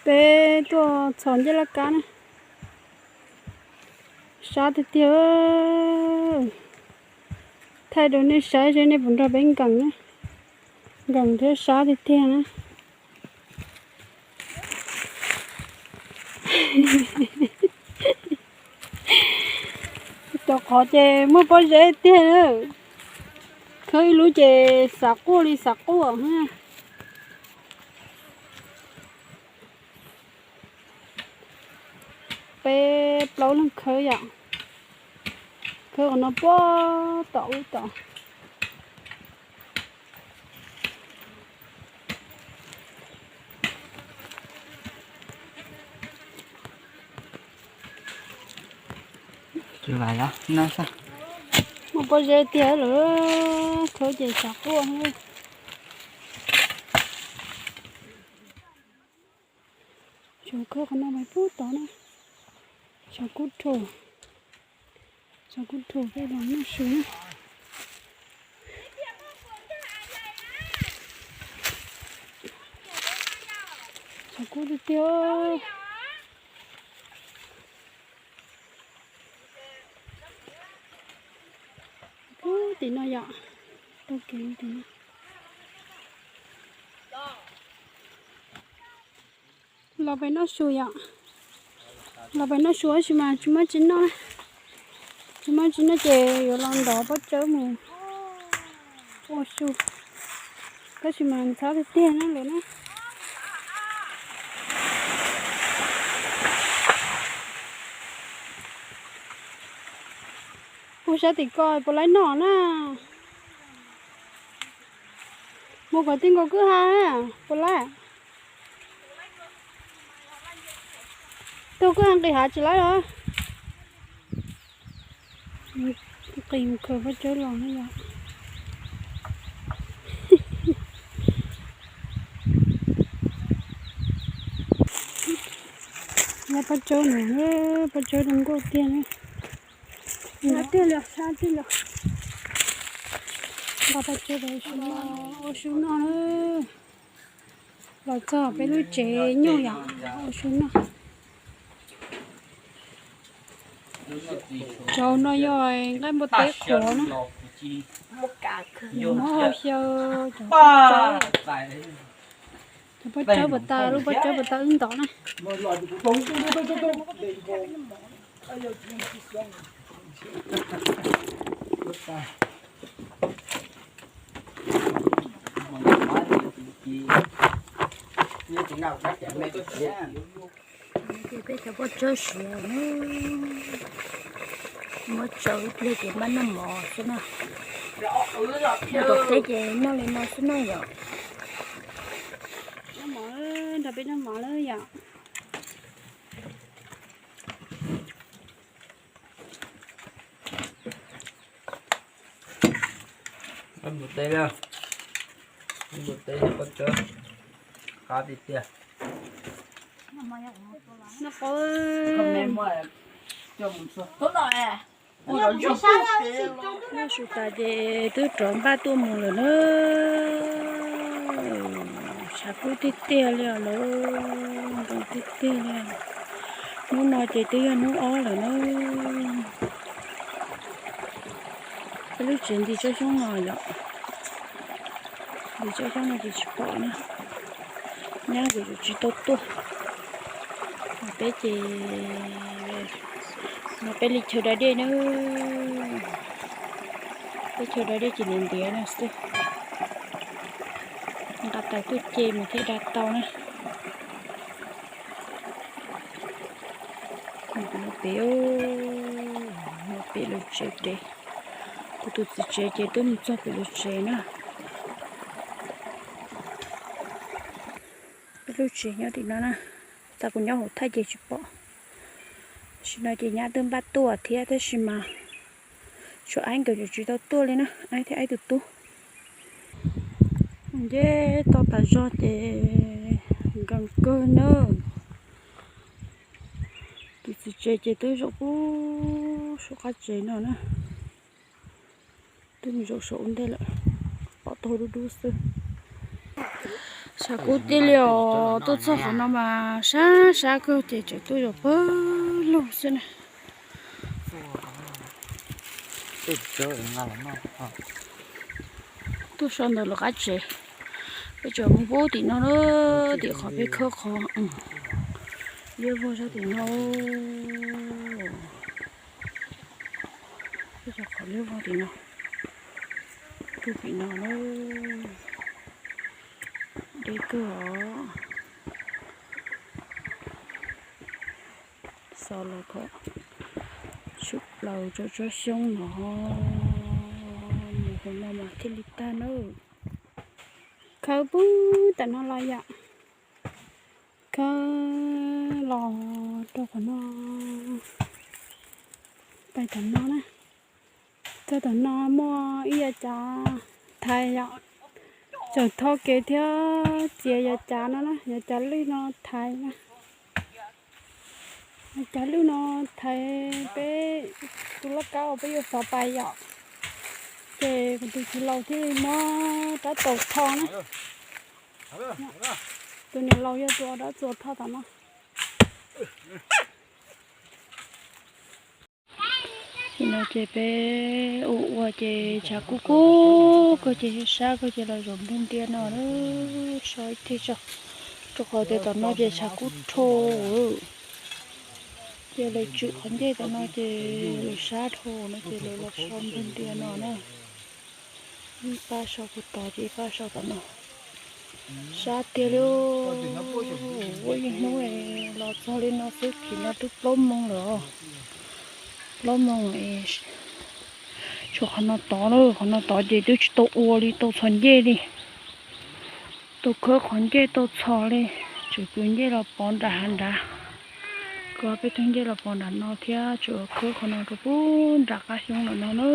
Peb tuaj txhos ncej laj kab na, sab tiag tiag. Thaij rau nej saib seb nej puas nrog peb nkees na, nkees thiab sab tiag tiag na. Cov qhov ces muaj pob zeb tiag na, khawb ib lub ces xav quaj li xav quaj. Peb plaub leeg khawb yom, khawb qhov no puag tom ub tom. Muaj pob zeb tiag lawm, khawb ces xav quaj. Tsov khawb qhov no mas puag tod na, tsov kub rhuav, tsov kub rhuav peb los noj su na. Tsov kub tiag tiag. Ub, tim no yom, taug kev tim no. Los pem noj su yom, los pem noj su tab sis mas tsis muaj tsi noj, tsis muaj tsi noj ces yuav los ntov pob tsawb mus ua su, tab sis mas ntxhab tiag tiag na lawm na. Puag sab tim ko puas laib noj na? Mus kom tij nkaus kwj ha puas laib? Tug kwj ha nqis hav tsis laib los? Nqis mus khaws pob tsawb los na yom. Pob tsawb no, pob tsawb zoo nkauj tiag na. Nqa pob tsawb ua su noj na. Los txog peb lub tsev nyuj yom, ua su noj. Cov no yog nqaij npua teb qhuav na. Muab hau xyaw cov pob tsawb, cov pob tsawb puas tas, lub pob tsawb puas tas wb ntov na. Ces peb cov pob tsawb siav na, muab tsau ib pliag ces mam noj mov xwb na. Noj tom teb ces noj li no xwb na yom. Noj mov, nrog peb noj mov lawm yom. Npua teb, npua teb pob tsawb qab tiag tiag. Noj su tas ces twb rov npaj tuaj mus lawm na. Tshav kub tiag tiag li os lawm, npoo tiag tiag li. Hnub no ces twb yog hnub ob lawm na. Peb lub tsev nti tsob xyoob no yom, nti tsob xyoob no ces tsis pom na. Nyab kuj yuav tsis tau tuaj. Peb ces no peb li chaw da dej na, peb chaw da dej ces ntiav ntiav no xwb. Nqa tais tuaj ce mas thiaj da tau na. Pem, pem lub tsev, kuv tus txiv tsev ces twb mus txog pem lub tsev na. Peb lub tsev nyob tim no na, tas kuv nyob hauv thaij ces tsis pom. Tam sim no ces nyab twb npaj tuaj thiab tab sis mas tshuav aib nkawd tsis tau tuaj li na, aib thiab aib tus tub. Nce tau tas zog ces nkees kawg na. Tus txiv tsev ces twb zaum pub saum qab tsev no na. Twb mus zaum saum ua ntej lawm, pom tau dub dub xwb. Tshav kub tiag li os, tuaj txog qhov no mas sab sab kawg ces tseem tuaj zov pawg lug xwb na. Tuaj so ntawm lawv qab tsev, peb tseem mus pub tim no na, tim qhov peb khawb qhov liab vog sab tim no. Peb cov qhov liab vog tim no, rau tim no na, deb kawg os. Xov los kom tshwm plaws rau tsob xyoob no, mus hauv no mas thiaj li tag na. Khawb pug tam no los yom, khawb los rau qhov no, pais tam no na. Txog tam no muaj ib yav cav thaiv yom, tseem tho kev thiab txiav yav cav no na, yav cav lwj no thaiv na. Yav cav lwj no thaiv peb tus laj kab uas peb yuav xov pais yom, ces kuv tus txiv laus thiaj li muab rab txuas tho na. Tus niam laus yog tus ua rab txuas tho tom no. Nim no ces peb ua ua ces tshav kub kub kawg ces sab kawg ces los zaum nplooj ntias no, so ib teg tso, rau qhov tias tom no ces tshav kub dhau. Ces lawv tswm qhov ncej tom no ces lawv sab dhau no ces lawv los so nplooj ntias no na. Ib pab so puag tod ces ib pab so tom no. Sab tiag li, ua ib hnub los txog li no xwb, tim no twb plaub moos lawm. Plaub moos es tshuav qhov no tod na, qhov no tod ces twb tsis tau ua li, tau txhos ncej li. Tau khawb qhov ncej tau txhos li, tseem kwv ncej los pov nram hav nrad. Kwv peb tug ncej los pov nram no thiab, tseem khawb qhov no rau pub nram qab xyoob lawm no na.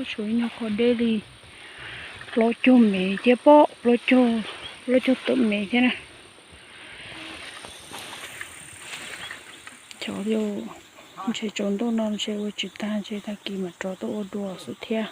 Tshuav ib nyuag qhov deb li plaub caug mev thiab pob, plaub caug tawm mev thiab na. Cov ntshe tsaus ntuj no ntshe ua tsis tag, ntshe tag kis mam rov tuaj ua dua xwb thiab.